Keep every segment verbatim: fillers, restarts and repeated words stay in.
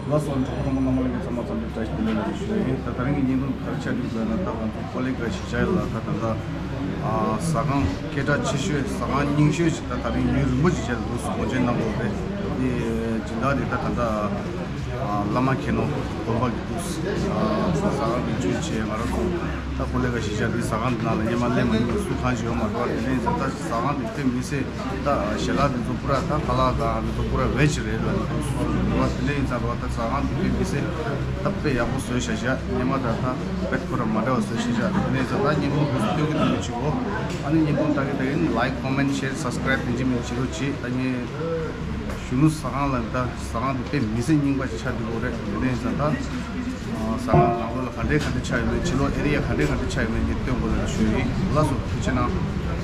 ལགས་སོ། གྲོགས་པོ་རོང་པོ་རྣམ་པ་ལྷན་རྒྱས་ཚང་མ་འཚམས་འདྲི་བཀྲ་ཤིས་བདེ་ལེགས་ལ་ཞུ་ཡ་ཡིན། ད་ད་རིང་གི་བརྙན་ཐུང་ག་རེ་ཆགས་འདུག་ཟེར་ན། ད་ང་ཚོ་ཀོ་ལི་གྷལ་གཞིས་ཆགས་ལ་ད་ད་ལྟ་ཨ་ཟ་ཁང་སྐད་གྲགས་ཆེ་ཤོས་ཟ་ཁང་རྙིང་ཤོས་ཅིག་ད་ད་རིང་ཡུན་རིང་པོ་ཅིག་རྗེས་ལ་འདུག་སེ་སྒོ་འབྱེད་གནང་དགོས་རེད། དེ་སྦྱིན་བདག་དེ་ད་ད་ལྟ་ཨ་བླ་མ་མཁྱེན་ནོ་དགོན་པ་གི་འདུག་སེ་ཨ་ཟ་ཁང་གི་ཇུས་བྱས། ང་རང་ཚོ་ད་ཀོ་ལི་གྷལ་གཞིས་ཆགས་འདི་ཟ་ཁང་འདི་ནང་ལ་སྔོན་མ་སླེབས་མ་མྱོང་བ་སུ་གང་ཞིག་ཡོད་མ་རེད་པ། དེ་ནས་ད་ལྟ་ཟ་ཁང་འདི་དཔེ་མི་སྲིད། ད་ཞལ་ལག་འདི་ཚོ་པུ་ར་ད་ཁ་ལག་དང་འདི་ཚོ་པུ་ར་བེ་ཇི་རེད་ལ། འདི་ཚོ་སུ་རེད་པ། དེ་ལས་ཡིན་ཙང་རོ་ད་ཟ་ཁང་འདི་དཔེ་མི་སྲིད། ད་དཔེ་ཡག་པོ་བཟོས་བཞག་བཞག་སྔོན་མ་དང་ད་དཔེ་ཁོ་ར་མ་འདྲ་བ་བཟོས་བཞག་བཞག་དེ་ལས་ཡིན་ཙང་ད་བརྙན་ཐུང་འདི་ཚོ་སྟོན་གི་འདུག་མི་བྱེད་གོ། ཨ་ནི་བརྙན་ཐུང་ལྟ་གི་ལྟ་གི་ནི་ལའིཀ་ཀོ་མེན་ཤེར་སབ་སི་ཀ་རེབ་དེ་འདྲ་མིན་བྱེད་རོགས་བྱེད། ད་ངས་གཞོན་ནུ་ཟ་ཁང་ལ་ད་ཟ་ཁང་འདི་དཔེ་མི་སྲིད་རྙིང་པ་ཅིག་ཆགས་འདུག་གོ་རེད། དེ་ལས་ཡིན་ཙང་ད་ཟ་ཁང་ནང་ལོགས་ལ་ག་འདྲས་ག་འདྲས་ཆགས་ཡོད་མེད། ཕྱི་ལོགས་ཨེ་རི་ཡ་ག་འདྲས་ག་འདྲས་ཆགས་ཡོད་མེད་འདི་སྟོན་དགོས་ལ་ཞུ་ཡིན། ལགས་སོ། ཐུགས་རྗེ་གནང་།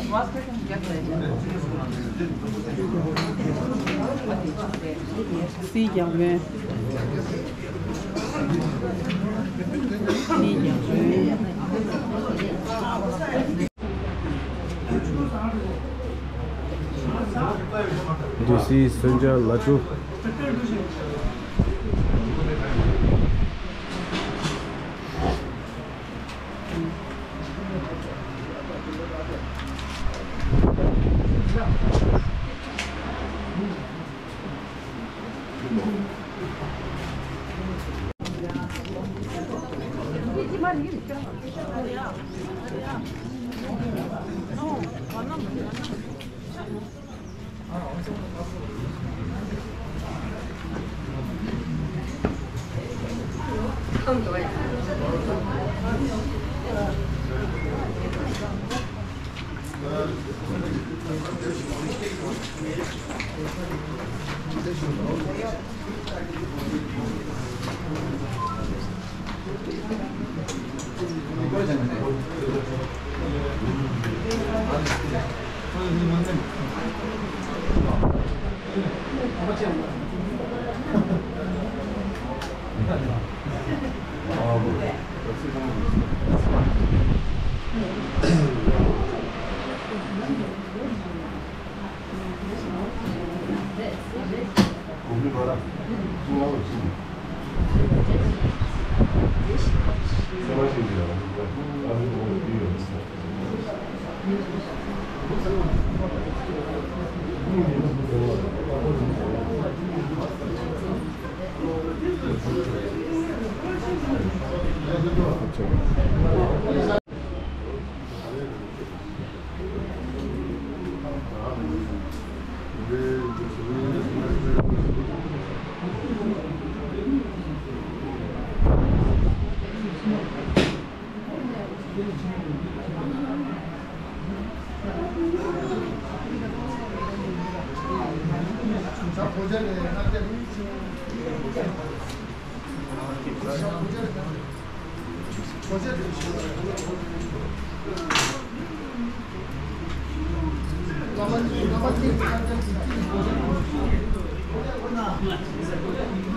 སིལ་རྒྱག་མོས། སིལ་རྒྱག་མོས། འདི་སིལ་སོན་ཇ་ལ་ཅུ།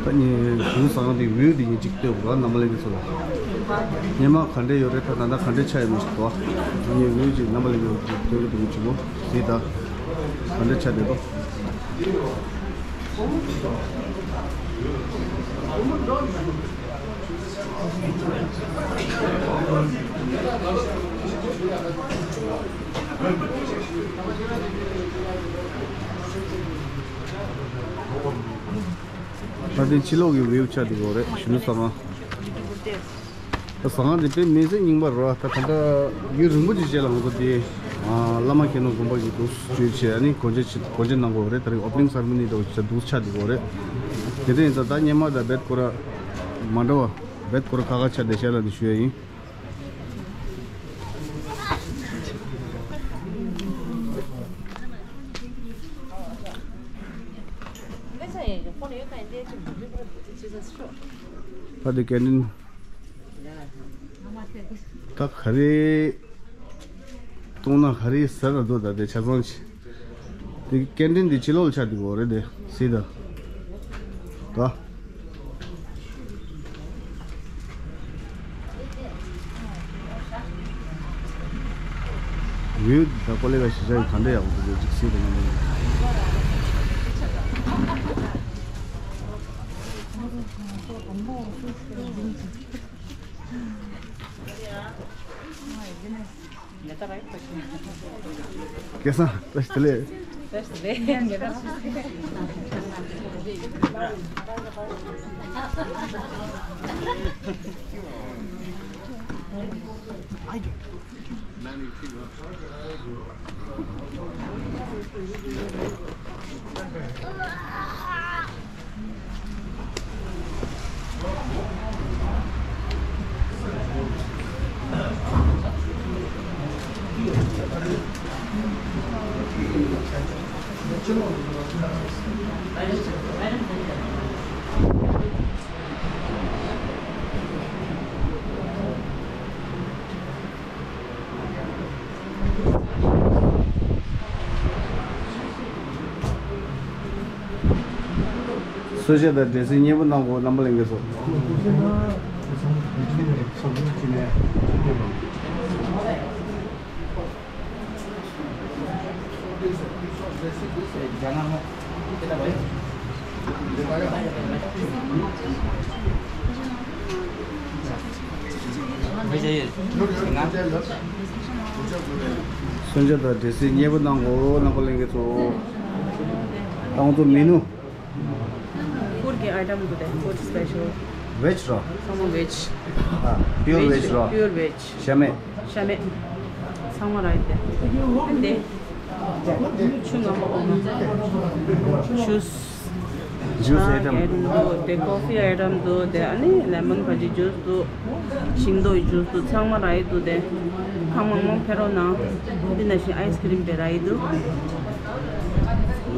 ད་ནི་གཞུང་བཟང་དེ་བེའུ་དེ་ཡིན་གཅིག་ལྟོས་དགོས་རྣམ་པ་ལེན་གྱི་ཚོ་ལ། སྙེ་མ་ག་འདྲས་ཡོད་རེད། ད་ད་ལྟ་ག་འདྲས་ཆགས་ཡོད་མེད་ཞིག་དོ། ད་ནི་བེའུ་ཅིག་རྣམ་པ་ལེན་གྱི་ཚོ་ལ་ལྟོས་གི་འདུག་ཅིག་མོ་ཟིག་ད་ག་འདྲས་ཆགས་བསྡད་དོ། ད་དེ་ཕྱི་ལོགས་ཀྱི་བེའུ་ཆགས་འདུག་གོ་རེད། གཞོན་ནུ་ཚང་མ། ད་ཟ་ཁང་འདི་དཔེ་མི་སྲིད་རྙིང་པ་རེད་བ། ད་ད་ལྟ་ཡུན་རིང་པོ་ཅིག་རྗེས་ལ་ང་ཚོ་དེ་བླ་མ་མཁན་ནོར་དགོན་པ་གི་འདུག་སེ་བཅོས་བྱས། ཨ་ནི་སྒོ་འབྱེད་བྱེད། སྒོ་འབྱེད་གནང་གི་ཡོད་རེད། ད་རེས་ཨོ་པ་ནིང་སེ་རེ་མོ་ནི་འདྲ་བོ་ཅིག་འདུག་སེ་ཆགས་འདུག་གོ་རེད། དེ་འདྲ་ཡིན་ཙང་ད་སྙེ་མ་དང་རྦད་ཁོ་ར་མ་འདྲ་བ། རྦད་ཁོ་ར་ཁ་ཁ་ཆགས་བསྡད་ཤག་ལབ་ནས་ཞུ་ཡ་ཡིན། ད་དེ་ཀན་ཊིན། ད་ག་རེ་བཏུང་ན་ག་རེ་ཟ་ན་འདུག་ད་དེ་ཆ་ཚང་ཆེ། དེ་ཀན་ཊིན་དེ་ཕྱི་ལོགས་ལ་ཆགས་འདུག་གོ་རེད་དེ། སི་ད། ད། ཡུལ་ད་ཀོ་ལེ་ག་ཞིག་ཆགས་ཡོད་ག་འདྲ་ཡག་པོ་འདུག་ཅིག་སི་ད་ང་འདུག་སྐལ་བཟང་བཀྲ་ཤིས་བདེ་ལེགས། གསོལ་ཇ་དང་འབྲས་སིལ་མཉེས་པོ་གནང་གོ། རྣམ་པ་ལྷན་རྒྱས་ཚོ། གསོལ་ཇ་དང་འབྲས་སིལ་མཉེས་པོ་གནང་གོ། རྣམ་པ་ལྷན་རྒྱས་ཚོ། ད་ང་ཚོ་མེ་ནུ། Food གི་item འདུག་དེ། Food special. Veg རོ། ཚང་མ་veg. ཨ། pure veg རོ། Pure veg. ཤ་མེད། ཤ་མེད། ཚང་མ་ར་ཡིན་དེ། དེ། ཆུ་ངམ་པོ་འོང་ན། Juice. Juice item འདུག་དེ། Coffee item འདུག་དེ། ཨ་ནི་lemon བྷ་ཇི་juice འདུག་ཤིང་ཏོག་གི་juice འདུག་ཚང་མ་ར་ཡིན་འདུག་དེ། གང་མང་མང་ཕེབས་རོགས་གནང་། འདི་ནང་བཞིན་ice cream དེ་ར་ཡིན་འདུག་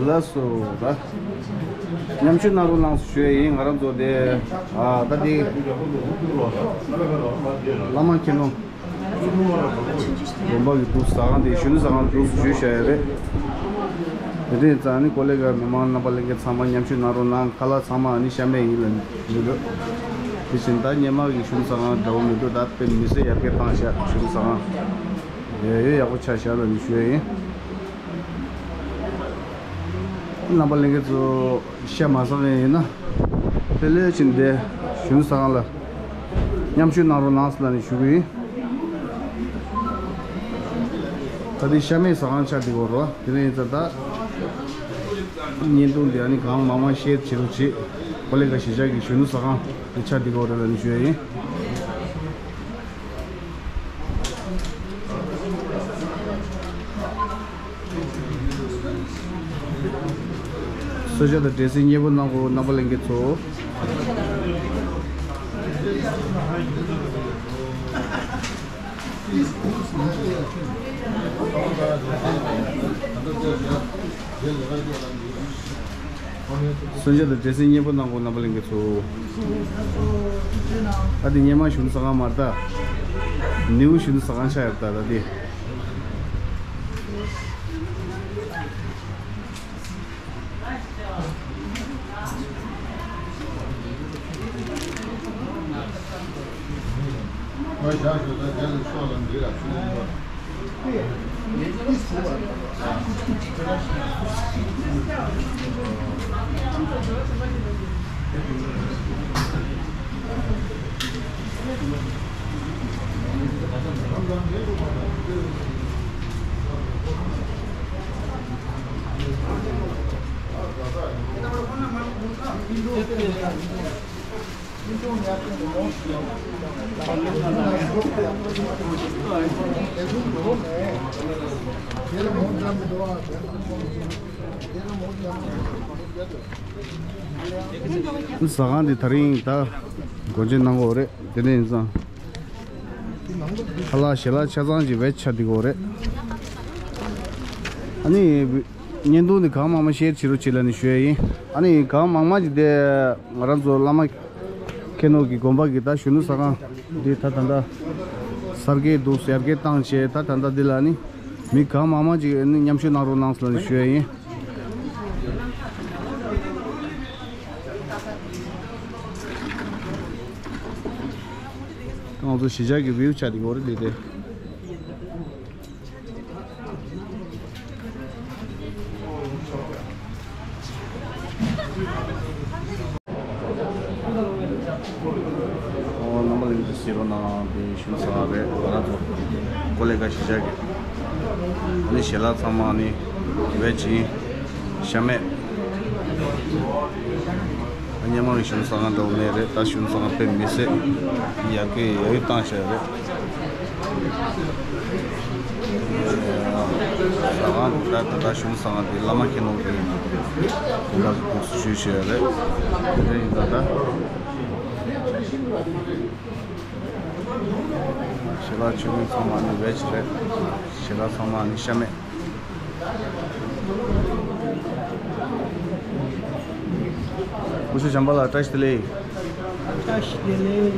ལགས་སོ། ད་མཉམ་ཞུགས་གནང་རོགས་གནང་ཞུ་ཡ་ཡིན། ང་རང་ཚོ་དེ། ཨ། ད་དེ་བླ་མ་མཁན་ནོ། དགོན་པ་གི་འདུག་ཟ་ཁང་དེ། གཞོན་ནུ་ཟ་ཁང་འདུག་ཞུས་བཞག་ཡ་རེད། དེ་དུས་ཙང་ནི་ཀོ་ལེ་གྷལ་མི་མང་རྣམ་པ་ལྷན་རྒྱས་ཚང་མ་མཉམ་ཞུགས་གནང་རོགས་གནང་། ཁ་ལག་ཚང་མ་ནི་ཤ་མེད་ཡིན་ལབ་མི་འདུག་དེ་བཞིན་ད་སྔོན་མ་གི་གཞོན་ནུ་ཟ་ཁང་འདྲ་བོ་མི་འདུག་ད་དཔེ་མི་སྲིད་ཡར་རྒྱས་བཏང་བཞག་གཞོན་ནུ་ཟ་ཁང་། ཡོད་ཡོད་ཡག་པོ་ཆགས་བཞག་ལབ་ནི་ཞུ་ཡ་ཡིན། རྣམ་པ་ལྷན་རྒྱས་ཚོ་ཤ་མ་ཟ་མཁན་ཡིན་ན། ལྷོད་ལྷོད་བྱས་ནས་གཞོན་ནུ་ཟ་ཁང་ལ་མཉམ་ཞུགས་གནང་རོགས་གནང་ཟེར་ལབ་ནས་ཞུ་གི་ཡིན། ད་ལྟའི་ཤ་མེད་ཟ་ཁང་ཆགས་བསྡད་ཡོད་རེད་བ། དེ་འདྲ་ཡིན་ཙང་ད་བརྙན་ཐུང་འདི་ཨ་ནི་གང་མང་མང་share བྱེད་རོགས་བྱེད། ཀོ་ལེ་གྷལ་གཞིས་ཆགས་ཀྱི་གཞོན་ནུ་ཟ་ཁང་དེ་ཆགས་བསྡད་ཡོད་རེད་ལབ་ནས་ཞུ་ཡ་ཡིན། གསོལ་ཇ་དང་འབྲས་སིལ་མཉེས་པོ་གནང་གོ། རྣམ་པ་ལྷན་རྒྱས་ཚོ། གསོལ་ཇ་དང་འབྲས་སིལ་མཉེས་པོ་གནང་གོ། རྣམ་པ་ལྷན་རྒྱས་ཚོ། ཨ། དེ་སྔོན་མ་གཞོན་ནུ་ཟ་ཁང་མ་རེད་ད། new གཞོན་ནུ་ཟ་ཁང་ཆགས་ཡོད་ད། ད་དེ། ཟ་ཁང་འདི་དེ་རིང་ད་སྒོ་འབྱེད་གནང་གི་ཡོད་རེད། དེ་འདྲ་ཡིན་ཙང་ཁ་ལག་ཞལ་ལག་ཆ་ཚང་ཅིག་veg ཆགས་བསྡད་ཡོད་རེད། ཨ་ནི་བརྙན་ཐུང་འདི་གང་མང་མང་share བྱེད་རོགས་བྱེད་ལབ་ནས་ཞུ་ཡ་ཡིན། ཨ་ནི་གང་མང་མང་ཅིག་དེ་ང་རང་ཚོ་བླ་མ་མཁན་ནོར་གྱི་དགོན་པ་གི་ད་གཞོན་ནུ་ཟ་ཁང་འདི་ད་ད་ལྟ་གསར་སྐྱེས་འདུག་ཡར་རྒྱས་བཏང་བྱས། ད་ད་ལྟ་འདི་ལ་ནི་མི་གང་མང་མང་ཅིག་ནི་མཉམ་ཞུགས་གནང་རོགས་གནང་ཟེར་ལབ་ནས་ཞུ་ཡ་ཡིན། ང་ཚོ་གཞིས་ཆགས་ཀྱི་view ཆགས་བསྡད་ཡོད་རེད་འདི་དེ། ཨོ། རྣམ་པ་ལྷན་རྒྱས་ཚོ་གཟིགས་རོགས་གནང་། འདི་གཞོན་ནུ་ཟ་ཁང་རེད། ང་རང་ཚོ་ཀོ་ལེ་གྷལ་གཞིས་ཆགས་ཀྱི། ཨ་ནི་ཞལ་ལག་ཚང་མ་ནི་veg ཡིན། ཤ་མེད། སྔོན་མ་གི་གཞོན་ནུ་ཟ་ཁང་འདྲ་བོ་མེད་རེད། ད་གཞོན་ནུ་ཟ་ཁང་དཔེ་མི་སྲིད་ཡར་རྒྱས་ཡག་པོ་བཏང་བཞག་རེད། ཟ་ཁང་འདི་ད་ད་ལྟ་གཞོན་ནུ་ཟ་ཁང་འདི་བླ་མ་མཁན་ནོར་གྱི་དགོན་པ་གི་འདུག་ཞུས་བཞག་རེད། དེ་འདྲ་ཡིན་ཙང་ད་ཞལ་ལག་མཆོད་མེ་ཚང་མ་ནི་veg རེད། ཞལ་ལག་ཚང་མ་ནི་ཤ་མེད། སྐུ་ཞབས་བྱམས་པ་ལགས་བཀྲ་ཤིས་བདེ་ལེགས། བཀྲ་ཤིས་བདེ་ལེགས།